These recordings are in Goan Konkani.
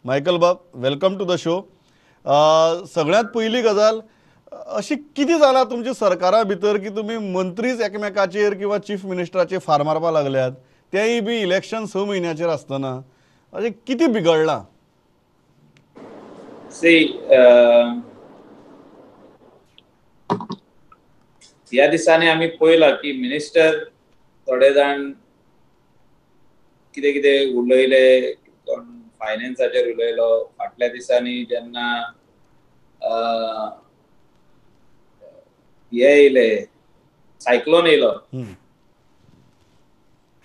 मायकल बाब, welcome to the show. सगळ्यांत पयली गजाल अशी कितें जालां तुमच्या सरकारा भितर की तुमी मंत्रीच एकमेकाचेर किंवा चीफ मिनिस्टराचेर फार मारपाक लागल्यात, तेंय बी इलेक्शन 6 म्हयन्याचेर आसतना अशें कितें बिगडलां? सी, ह्या दिसांनी आमी पळयलां की मिनिस्टर थोडे जाण कितें कितें उलयले, कोण फायनान्साचेर उलयलो. फाटल्या दिसांनी जेन्ना हे येयले, सायक्लोन येयलो,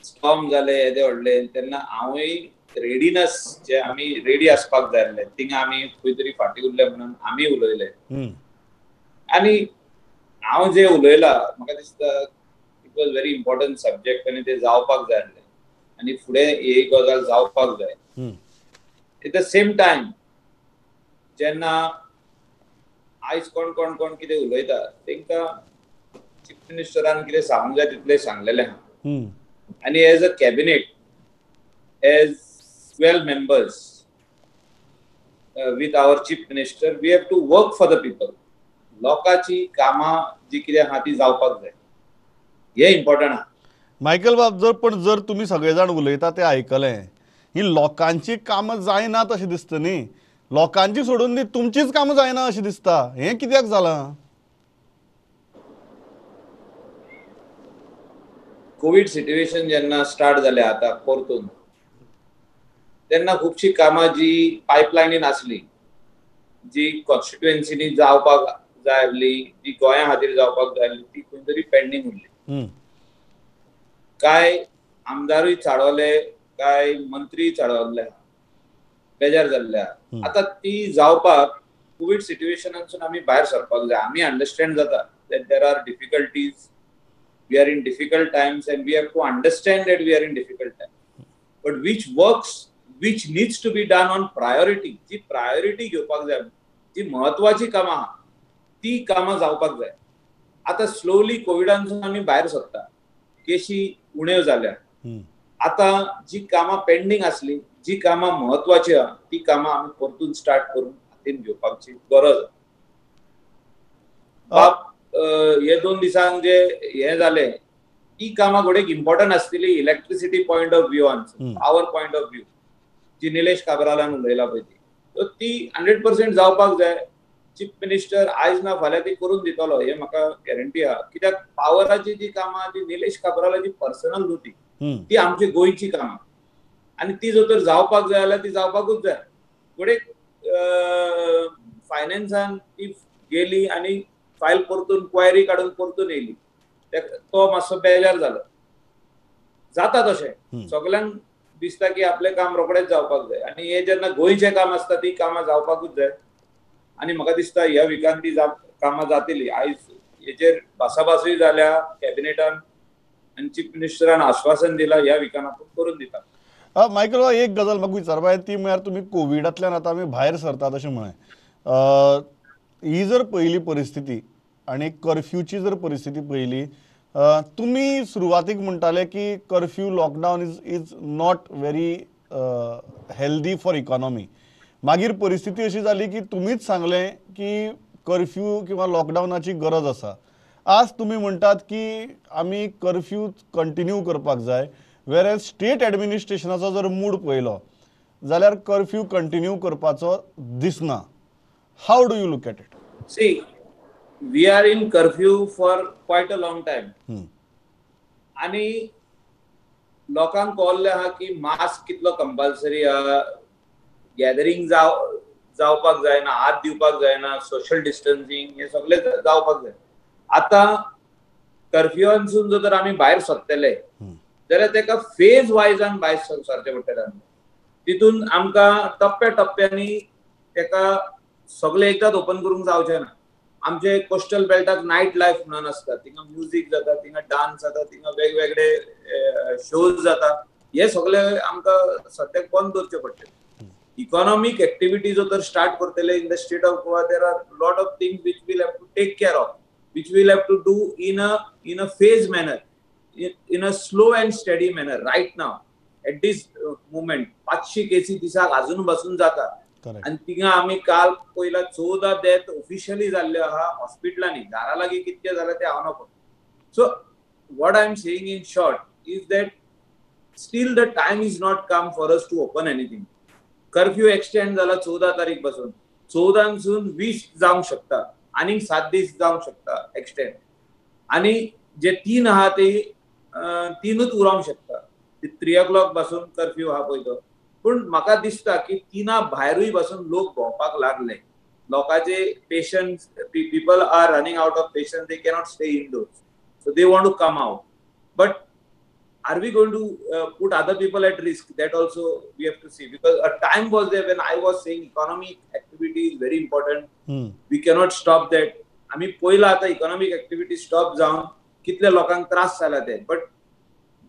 स्टॉर्म जाले येदे व्हडले, तेन्ना हांवूय रेडिनस जे आमी रेडी आसपाक जाय आसले थिंगा आमी खंय तरी फाटीं उरले म्हणून आमी उलयले. आनी हांव जे उलयला म्हाका दिसता it was very important subject आनी ते जावपाक जाय आसले आनी फुडें ही गजाल जावपाक जाय. एट the same time जेन्ना आयज कोण कोण कोण कितें उलयता तांकां चीफ मिनिस्टरान कितें सांगूंक जाय तितलें सांगलेलें आहा. आनी as a cabinet, as 12 members with our chief minister, we have to work for the people. लोकांची कामां जी कितें आहा ती जावपाक जाय, हें इम्पॉर्टंट आहा. मायकल बाब, जर पण जर तुमी सगळे जाण उलयता तें आयकलें, ही लोकांची कामां जायनात अशें दिसता न्ही, लोकांची सोडून दी तुमचीच कामां जायना अशें दिसता, हें कित्याक जालां? कोवीड सिट्युएशन जेन्ना स्टार्ट जालें आतां परतून, तेन्ना खुबशीं कामां जी पायपलायनीन आसली, जी कॉन्स्टिट्युएन्सीनी जावपाक जाय आसली, जी गोंया खातीर जावपाक जाय आसली, ती खंय तरी पेंडींग उरली. कांय आमदारूय चाळवले, कांय मंत्रीय चाळवल्ले, बेजार जाल्ले. आतां ती जावपाक कोवीड सिट्युएशनासून आमी भायर सरपाक जाय. आमी अंडरस्टँड जाता that there are difficulties, we are in difficult times and we have to understand that we are in difficult times. But which works, which needs to be done on priority, ji priority घेवपाक जाय, जी म्हत्वाची कामां आहा ती कामां जावपाक जाय. आतां स्लोली कोविडांसून आमी भायर सरता, केशी उण्यो जाल्या. आतां जी कामां पेंडींग आसली, जी कामां म्हत्वाची आहा ती कामां आमी परतून स्टार्ट करून हातीन घेवपाची गरज आहा. बाब, हे 2 दिसांक जे हे जाले ती कामां घोडेक इम्पॉर्टंट आसतली इलेक्ट्रिसिटी पॉयंट ऑफ व्यूआन, पावर पॉयंट ऑफ व्यू जी निलेश काब्रालान उलयला पळय ती, सो ती 100% जावपाक जाय. चीफ मिनिस्टर आयज ना फाल्यां ती करून दितलो हे म्हाका गॅरंटी आहा. कित्याक पावराची जी कामां ती निलेश काब्रालाची पर्सनल न्हू, ती ती आमची गोंयची कामां आनी ती जर तर जावपाक जाय जाल्यार ती जावपाकूच जाय. घोडेक फायनान्सान ती गेली आनी फायल परतून क्वायरी काडून परतून येयली, तो मातसो बेजार जालो. जाता तशें, सगल्यांक दिसता की आपलें काम रोखडेंच जावपाक जाय आनी हे जेन्ना गोंयचें काम आसता ती कामां जावपाकूच जाय. आनी म्हाका दिसता ह्या विकान ती कामां जातली. आयज हेचेर भासाभासूय जाल्या कॅबिनेटान आनी चीफ मिनिस्टरान आश्वासन दिलां ह्या विकान आपूण करून दिता. मायकल बाब, एक गजाल म्हाका विचारपा ती म्हळ्यार तुमी कोविडांतल्यान आतां आमी भायर सरतात अशें म्हळें, ही जर पयली परिस्थिती आनी कर्फ्यूची जर परिस्थिती पळयली, तुमी सुरवातीक म्हणटाले की curfew lockdown is not very healthy for economy. मागीर परिस्थिती अशी जाली की तुमीच सांगलें की कर्फ्यू किंवा लॉकडावनाची गरज आसा. आज तुमी म्हणटात की आमी कर्फ्यू कंटिन्यू करपाक जाय, वेर एज स्टेट एडमिनिस्ट्रेशनाचो जर मूड पळयलो जाल्यार कर्फ्यू कंटिन्यू करपाचो दिसना. How do you look at it? See, we are in curfew for quite a long time. आणि लोकांक कळ्ळें आहा की मास्क कितलो कंपल्सरी आहा, गॅदरींग जावपाक जायना, हात दिवपाक जायना, सोशल डिस्टन्सिंग हे सगळे जावपाक जाय. आतां कर्फ्युआंसून जर तर आमी भायर सरतले जाल्यार तेका फेज वायजान भायर सरचें पडटलें. तितून आमकां टप्प्या टप्प्यांनी तेका सगळे एकदांच ओपन करूंक जावचें ना. आमचे कोस्टल बेल्टाक नायट लायफ म्हणून आसता, थिंगा म्युजीक जाता, थिंगा डान्स जाता, थिंगा वेगवेगळे शोज जाता, हे सगळे आमकां सद्याक बंद दवरचे पडटले. इकॉनॉमीक एक्टिविटी जो तर स्टार्ट करतले in the state of Goa, there are lot of things which we'll have to take care of, which we'll have to do in a phase manner, in a slow and steady manner right now. At this moment 500 केसी दिसाक अजून बसून जाता. आनी थिंगा आमी काल पयला 14 डेथ ऑफिशियली जाल्ल्यो आहा हॉस्पिटलांनी. दारा लागीं कितके जाले ते हांव नको. So what I am saying in short is that still the time is not come for us to open anything. Curfew extend जाला 14 तारीख पासून, 14 20 जावंक शकता, आनीक 7 दीस जावंक शकता एक्सटेंड. आनी जे 3 आहा ते 3च उरोंक शकता. 3 o'clock पासून कर्फ्यू आहा पळय तो. पूण म्हाका दिसता की 3 भायरूय बसून लोक भोंवपाक लागले. लोकांचे patience, people are running out of patience, they cannot stay indoors, so they want to come out. But are we going to put other people at risk? That also we have to see, because a time was there when I was saying economic activity is very important. We cannot stop that. आमी पयला आतां इकॉनॉमिक एक्टिविटी स्टॉप जावन कितले लोकांक त्रास जाला ते. But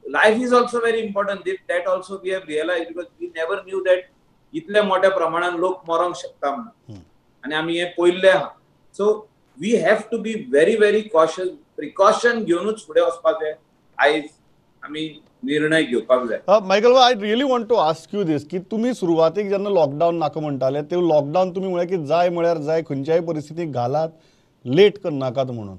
life is also very important. That also we have realized, because we never knew that इतले मोठ्या प्रमाणात लोक मरोंक शकता म्हणून, आनी आमी हें पयल्लें आहा. So we have to be very very cautious. Precaution घेवनूच फुडें वचपाचें आयज आमी निर्णय घेवपाक जाय. Michael, I really want to ask you this की तुमी सुरवातीक जेन्ना लॉकडावन नाका म्हणटाले, ते लॉकडावन तुमी म्हळें की जाय म्हळ्यार जाय, खंयच्याय परिस्थितीक घालात, लेट करनाकात म्हणून.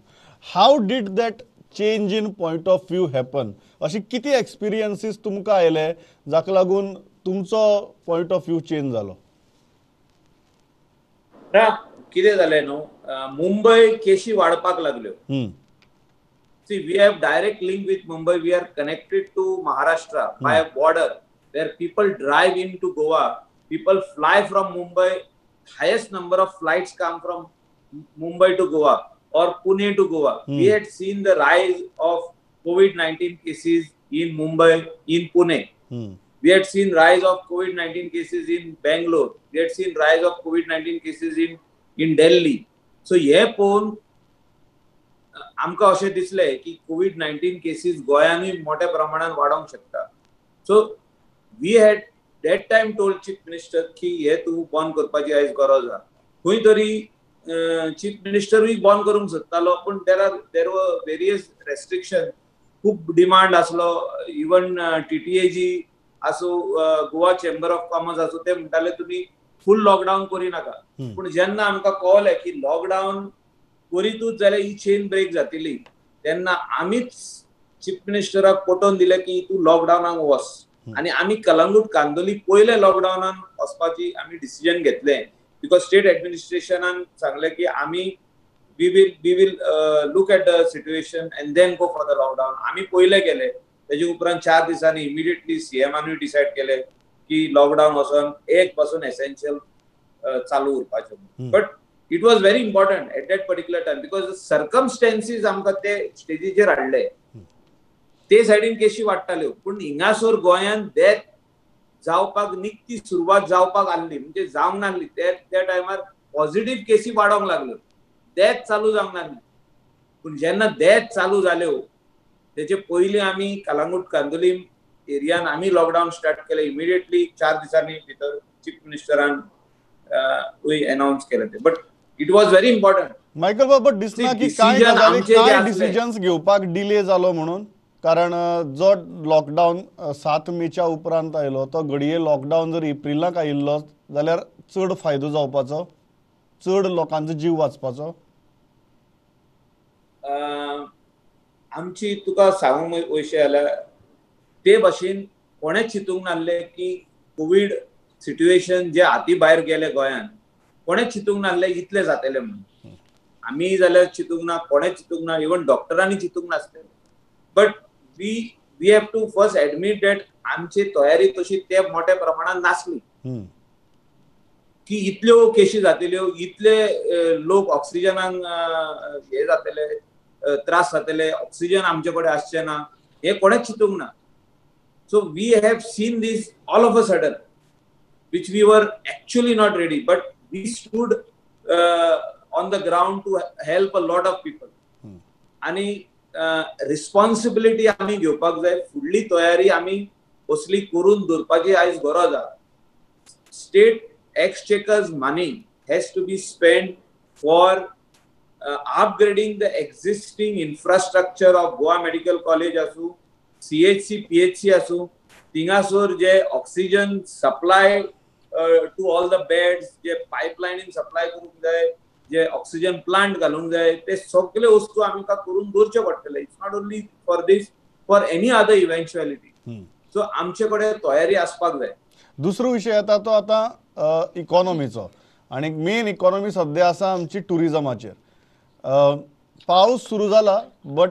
How did that change in point of view happen? अशी किती एक्सपिरियन्सीस तुमकां आयले जाका लागून तुमचो पॉयंट ऑफ व्यू चेंज जालो? ना, कितें जालें न्हू, मुंबय केशी वाडपाक लागल्यो. See, we have direct link with Mumbai. We are connected to Maharashtra by a border where people drive into Goa. People fly from Mumbai. Highest number of flights come from Mumbai to Goa or Pune to Goa. We had seen the rise of COVID-19 cases in Mumbai, in Pune. We had seen rise of COVID-19 cases in Bangalore. We had seen rise of COVID-19 cases in Delhi. So, हे पळोवन आमकां अशें दिसलें की COVID-19 cases गोंयांतूय मोठ्या प्रमाणान वाडोवंक शकता. So we had that time told chief minister की हे तूं बंद करपाची आयज गरज आहा. खंय तरी चीफ मिनिस्टरूय बंद करूंक सोदतालो, पूण there were various restriction. खूब डिमांड आसलो. इवन TTAG आसूं, गोवा चेंबर ऑफ कॉमर्स आसूं, ते म्हणटाले तुमी फूल लॉकडावन करी नाका. पूण जेन्ना आमकां कळलें की लॉकडावन करीतूच जाल्यार ही चेन ब्रेक जातली, तेन्ना आमीच चीफ मिनिस्टराक पटोवन दिलें की तूं लॉकडावनाक वच. आनी आमी कलंगूट कांदोली पयले लॉकडावनान वचपाची आमी डिसिजन घेतलें, because state एडमिनिस्ट्रेशनान सांगलें की आमी we will look at the situation and then go for the lockdown. आमी पयले गेले, तेजे उपरांत 4 दिसांनी इमिडिएटली सीएमानूय डिसायड केलें की लॉकडावन वचोन 1 पासून एसेन्शियल चालू उरपाचें. But it was very important at that particular time, because the circumstances आमकां ते स्टेजीचेर हाडले. ते सायडीन केशी वाडटाल्यो, पूण हिंगासर गोंयांत डेथ जावपाक निकती सुरवात जावपाक आहली, म्हणजे जावंक नासली. त्या टायमार पॉझिटिव्ह केसी वाडोंक लागल्यो, डेथ चालू जावंक नासली. पूण जेन्ना डेथ चालू जाल्यो तेचे पयलीं आमी कलंगूट कांदोलीम एरियान आमी लॉकडावन स्टार्ट केलें. इमिडिएटली 4 दिसांनी भितर चीफ मिनिस्टरान अनाउन्स केलें तें. But it was very important. Michael बाब, बट दिसना की कांय गजाली, कांय डिसिजन्स घेवपाक डिले जालो म्हणून? कारण जो लॉकडावन 7 मेच्या उपरांत आयलो तो घडये लॉकडावन जर एप्रिलाक आयिल्लो जाल्यार चड फायदो जावपाचो, चड लोकांचो जीव वाचपाचो. आमची तुका सांगूंक वयशे जाल्यार ते भाशेन कोणेच चिंतूंक नासलें की कोवीड सिट्युएशन जे हाती भायर गेले गोंयांत, कोणेच चिंतूंक नासलें इतलें जातलें म्हणून. आमी जाल्यार चिंतूंक ना, कोणेच चिंतूंक ना, इवन डॉक्टरांनी चिंतूंक नासलें. But we have to first admit that आमची तयारी तशी ते मोठ्या प्रमाणात नासली की इतल्यो केशी जातल्यो, इतले लोक ऑक्सिजनाक हे जातले, त्रास जातले, ऑक्सिजन आमचे कडेन आसचें ना, हे कोणेच चिंतूंक ना. So we have seen this all of a sudden, which we were actually not ready, but we stood on the ground to help a lot of people. आनी रिस्पॉन्सिबिलिटी आमी घेवपाक जाय. फुडली तयारी आमी कसली करून दवरपाची आयज गरज आसा. State exchequer's money has to be spent for upgrading the existing infrastructure of Goa Medical College आसूं, CHC, PHC आसूं. थिंगासर जे oxygen supply to all the beds, जे पायपलायनीन सप्लाय करूंक जाय, जे ऑक्सिजन प्लांट घालूंक जाय, ते सगळे वस्तू आमकां करून दवरचे पडटले. It's not only for this, for any other eventuality. So आमचे कडेन तयारी आसपाक जाय. दुसरो विशय येता तो आतां इकॉनॉमीचो, आनी मेन इकॉनॉमी सद्या आसा आमची ट्युरिजमाचेर. पावस सुरू जाला, बट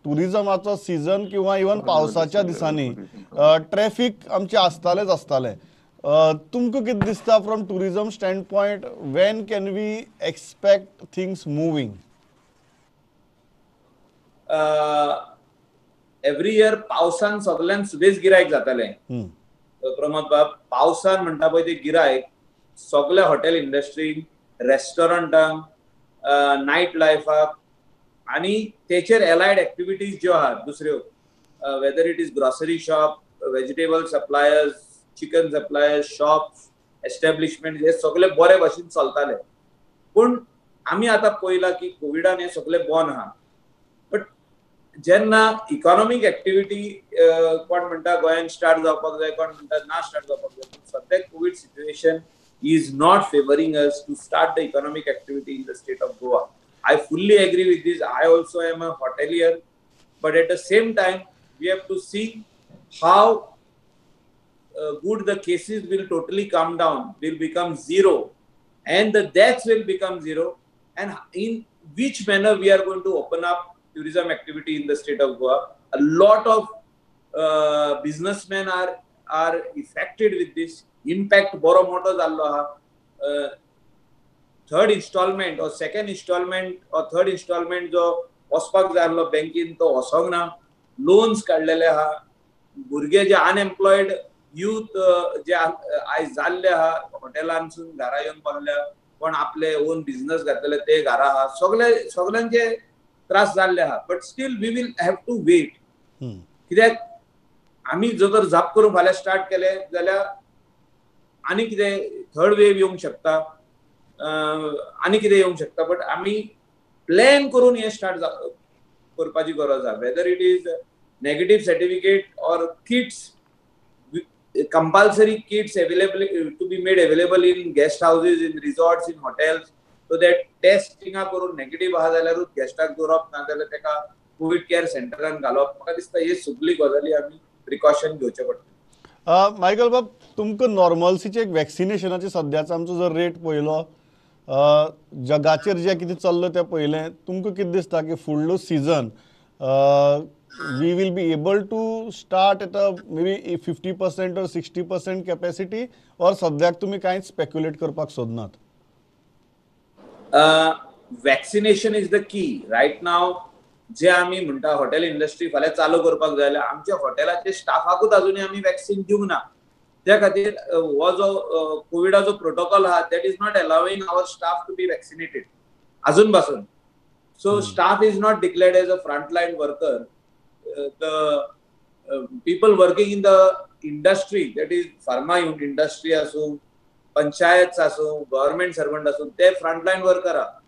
ट्युरिजमाचो सिजन किंवा इवन पावसाच्या दिसांनी ट्रॅफिक आमचें आसतालेंच आसतालें. तुमकां कितें दिसता from tourism stand point, when can we expect things moving? Every year पावसान सगळ्यांक सुबेज गिरायक जातालें. प्रमोद बाब, पावसान म्हणटा पळय ते गिरायक सगळ्या हॉटेल इंडस्ट्रीन, रेस्टॉरंटांक, नायट लायफाक आनी तेचेर एलायड एक्टिविटीज ज्यो आहात दुसऱ्यो, whether it is grocery shop, vegetable suppliers, chicken suppliers, shops, establishment, हे सगळे बरे भाशेन चलताले. पूण आमी आतां पळयलां की कोविडान हे सगळे बंद आहा. बट जेन्ना इकॉनॉमीक एक्टिविटी कोण म्हणटा गोंयान स्टार्ट जावपाक जाय, कोण म्हणटा ना स्टार्ट जावपाक जाय, पूण सद्याक Covid situation is not favouring us to start the economic activity in the state of Goa. I fully agree with this. I also am a hotelier, but at the same time we have to see how good the cases will totally come down, will become zero, and the deaths will become zero, and in which manner we are going to open up tourism activity in the state of Goa. A lot of businessmen are affected with this impact. Boro moto jallo aha. Third installment or second installment or third installment जो वचपाक जाय आसलो बँकेन तो वचोंक ना. लोन्स काडलेले आहा. भुरगे जे अनएम्प्लॉयड यूथ जे आयज जाल्ले आहा, हॉटेलांसून घरा येवन बसल्या, कोण आपले ओन बिझनस घातलेले ते घरा आहा, सगळे सगळ्यांचे त्रास जाल्ले आहा. But still we will have to wait. कित्याक आमी जर जाप करून फाल्यां स्टार्ट केले जाल्यार आनी कितें थर्ड वेव येवंक शकता, आनी कितें येवंक शकता. बट आमी प्लॅन करून हें स्टार्ट करपाची गरज आहा. Whether it is negative certificate or kits, compulsory kits available to be made available in guest houses, in resorts, in hotels, so that test थिंगा करून नेगेटिव्ह आहा जाल्यारूच गेस्टाक दवरप, ना जाल्यार ताका कोवीड केअर सेंटरान घालप. म्हाका दिसता हे सगळी गजाली आमी प्रिकॉशन घेवचें पडटलें. मायकल बाब, तुमकां नॉर्मल्सीचे एक वॅक्सिनेशनाचे सद्याचो आमचो जर रेट पळयलो, जगाचेर जें कितें चल्लां तें पळयलें, तुमकां कितें दिसता की फुडलो season we will be able to start at a maybe 50% or 60% capacity, or सद्याक तुमी कांयच स्पेक्युलेट करपाक सोदनात? Vaccination is the key right now. जे आमी म्हणटा हॉटेल इंडस्ट्री फाल्यां चालू करपाक जाय जाल्यार आमच्या हॉटेलाचे स्टाफाकूच अजुनूय आमी वॅक्सिन दिवंक ना. त्या खातीर हो जो कोविडाचो प्रोटोकॉल आहा that is not allowing our staff to be vaccinated अजून पासून. So staff is not declared as a frontline worker. The people working in the industry, that is pharma industry आसूं, पंचायत आसूं, गव्हर्नमेंट सर्वंट आसूं, ते फ्रंटलायन वर्कर आहा.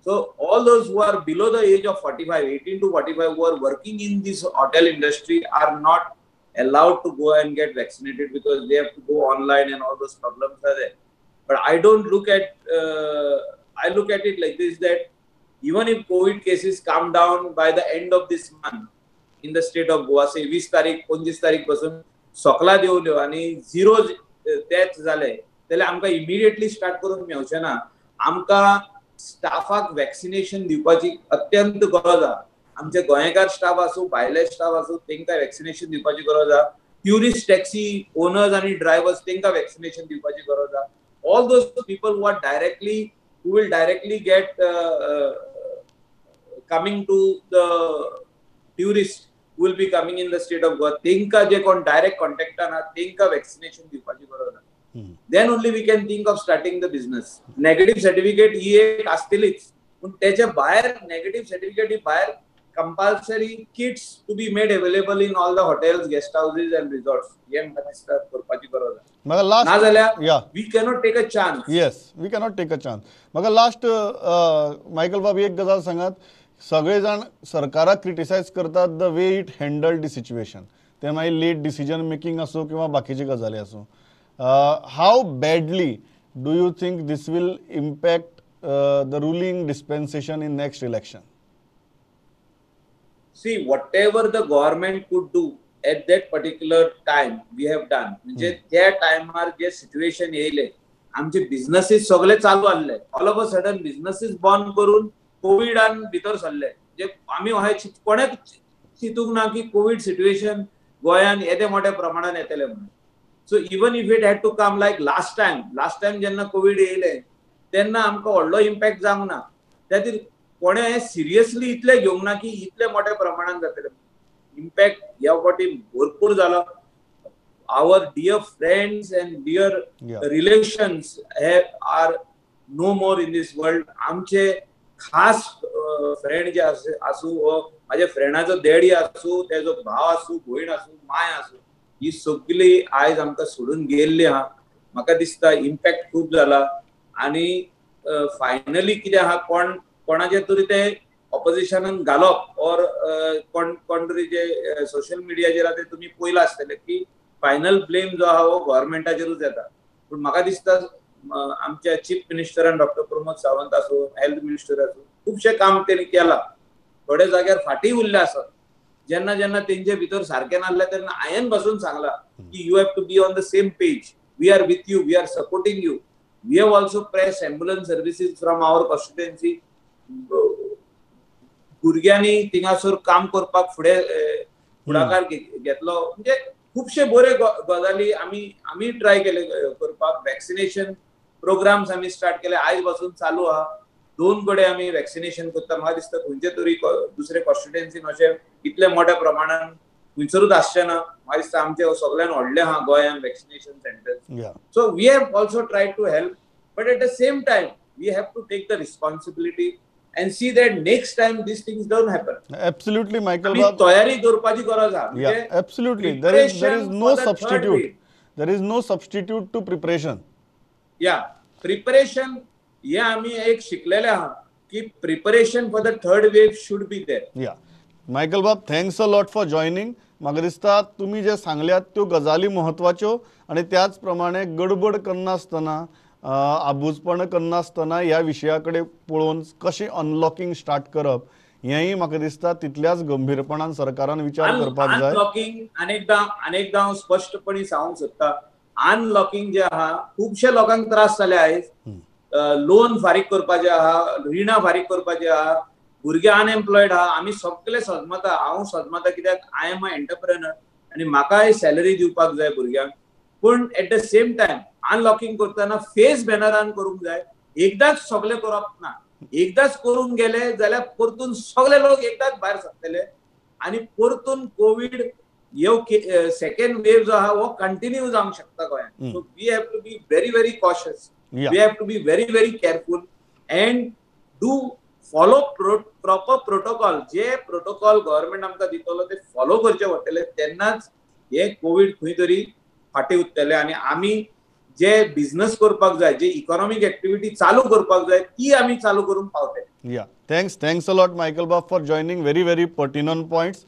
So all those who are below the age of 45, 18 to 45, who are working in this hotel industry are not allowed to go and get vaccinated because they have to go online and all those problems are there. But I don't look at, I look at it like this, that even if COVID cases come down by the end of this month in the state of Goa, say 20 तारीख, 25 तारीख पासून सकला देंवल्यो आनी झिरो डेथ जाले जाल्यार आमकां इमिडिएटली स्टार्ट करूंक मेळचें ना. आमकां स्टाफाक वॅक्सिनेशन दिवपाची अत्यंत गरज आहा. आमचे गोंयकार स्टाफ आसूं, भायले स्टाफ आसूं, तांकां वॅक्सिनेशन दिवपाची गरज आहा. ट्युरिस्ट टॅक्सी ओनर्स आनी ड्रायव्हर्स तांकां वॅक्सिनेशन दिवपाची गरज आहा. All those people who are directly, who will directly get coming to the tourist will be coming in the state of Goa, तांकां जे कोण डायरेक्ट कॉन्टेक्टान आहा तांकां वॅक्सिनेशन दिवपाची गरज आहा. Then only we can think of starting the business. Negative certificate ही एक आसतलीच, पूण तेच्या भायर नेगेटिव्ह सर्टिफिकेट ही भायर compulsory kits to be made available in all the hotels, guest houses and resorts, हे म्हाका दिसता करपाची गरज आसा. नाजाल्यार we cannot take a chance. Yes, we cannot take a chance. म्हाका लास्ट मायकल बाब एक गजाल सांगात, सगळे जाण सरकाराक क्रिटिसायज करतात the way it handle the situation, ते मागीर लेट डिसिजन मेकिंग आसूं किंवा बाकीचे गजाली आसूं. How badly do you think this will impact the ruling dispensation in next election? See, whatever the government could do at that particular time, we have done. म्हणजे त्या टायमार जे सिच्युएशन येयले, आमचे बिझनेसीस सगळे चालू आहले, all of a sudden businesses बंद करून कोविडान भितर सरले. म्हणजे आमी अशें कोणेच चिंतूंक ना की कोवीड सिच्युएशन गोंयान येदे मोठ्या प्रमाणान येतले म्हणून. So even if it had to come like last time, last time जेन्ना कोवीड येयले तेन्ना आमकां व्हडलो इम्पॅक्ट जावंक ना. त्या खातीर कोणें हें सिरियसली इतलें घेवंक ना की इतले मोठ्या प्रमाणान जातले. इम्पॅक्ट ह्या फावटी भरपूर जाला. Our dear friends and dear relations are no more in this world. आमचे खास फ्रेंड जे आसूं, वो माझ्या फ्रेंडाचो डॅडी आसूं, तेजो भाव आसूं, भयण आसूं, माय आसूं, ही सगळी आयज आमकां सोडून गेल्ली आहा. म्हाका दिसता इम्पॅक्ट खूब जाला. आनी फायनली कितें आहा, कोण कोणाचे तरी ते ऑपोजिशनान घालप ऑर कोण कोण तरी जे सोशल मिडियाचेर आतां तुमी पळयलां आसतलें की फायनल ब्लेम जो आहा हो गव्हर्मेंटाचेरूच येता. पूण म्हाका दिसता आमच्या चीफ मिनिस्टरान डॉक्टर प्रमोद सावंत आसूं, हेल्थ मिनिस्टर आसूं, खुबशें काम तेणी केलां. थोडे जाग्यार फाटीं उरले आसत, जेन्ना जेन्ना तेंचे भितर सारकें नासलें तेन्ना हांवें बसून सांगलां की you have to be on the same page, we are with you, we are supporting you. We have also press ambulance services from our constituency. भुरग्यांनी थिंगासर काम करपाक फुडें फुडाकार घेतलो. म्हणजे खुबशे बरे गजाली आमी आमी ट्राय केले करपाक. वॅक्सिनेशन प्रोग्राम्स आमी स्टार्ट केले, आयज पासून चालू आहा. दोन कडेन आमी वॅक्सिनेशन करता. म्हाका दिसता खंयचे तरी दुसरे कॉन्स्टिट्युएन्सीन अशें इतले मोठ्या प्रमाणान खंयसरूच आसचें ना. म्हाका दिसता आमचे सगळ्यान व्हडलें आहा गोंयान vaccination centres. So we have also try to help, but at the same time we have to take the responsibility and see that next time these things don't happen. Absolutely, Michael. तयारी दवरपाची गरज आहा. Absolutely. There is no substitute. There is no substitute to preparation. Yeah, preparation हे आमी एक शिकलेले आहा की preparation for the third wave should be there. Yeah. Michael बाब, thanks a lot for joining. म्हाका दिसता तुमी जे सांगल्यात त्यो गजाली म्हत्वाच्यो आनी त्याच प्रमाणे गडबड करनासतना, आबूजपण करनासतना ह्या विशया कडेन पळोवन कशें अनलॉकिंग स्टार्ट करप हेंय म्हाका दिसता तितल्याच गंभीरपणान सरकारान विचार करपाक जाय. अनलॉकिंग अनेकदां हांव स्पश्टपणी सांगूंक सोदता, अनलॉकिंग जे आहा खुबशे लोकांक त्रास जाले आयज. लोन फारीक करपाचें आहा, रिणां फारीक करपाचें आहा, भुरगे अनएम्प्लॉयड आहा. आमी सगळे सजमता, हांव सजमता कित्याक I am a entrepreneur आनी म्हाकाय सॅलरी दिवपाक जाय भुरग्यांक. पूण at the same time unlocking करतना फेज बॅनरान करूंक जाय. एकदांच सगळे करप ना. एकदांच करूंक गेले जाल्यार परतून सगळे लोक एकदांच भायर सरतले आनी परतून कोवीड ह्यो सेकंड वेव जो आहा हो कंटिन्यू जावंक शकता गोंयांत. So we have to be very very cautious, we have to be very very careful and do follow proper protocol. J protocol government आमकां दितलो ते फॉलो करचे पडटले, तेन्नाच हे कोवीड खंय तरी फाटीं उरतले आनी आमी जे बिझनेस करपाक जाय, जे इकॉनॉमीक एक्टिविटी चालू करपाक जाय ती आमी चालू करूंक पावतले. Yeah, thanks a lot Michael बाब for joining. Very very pertinent points.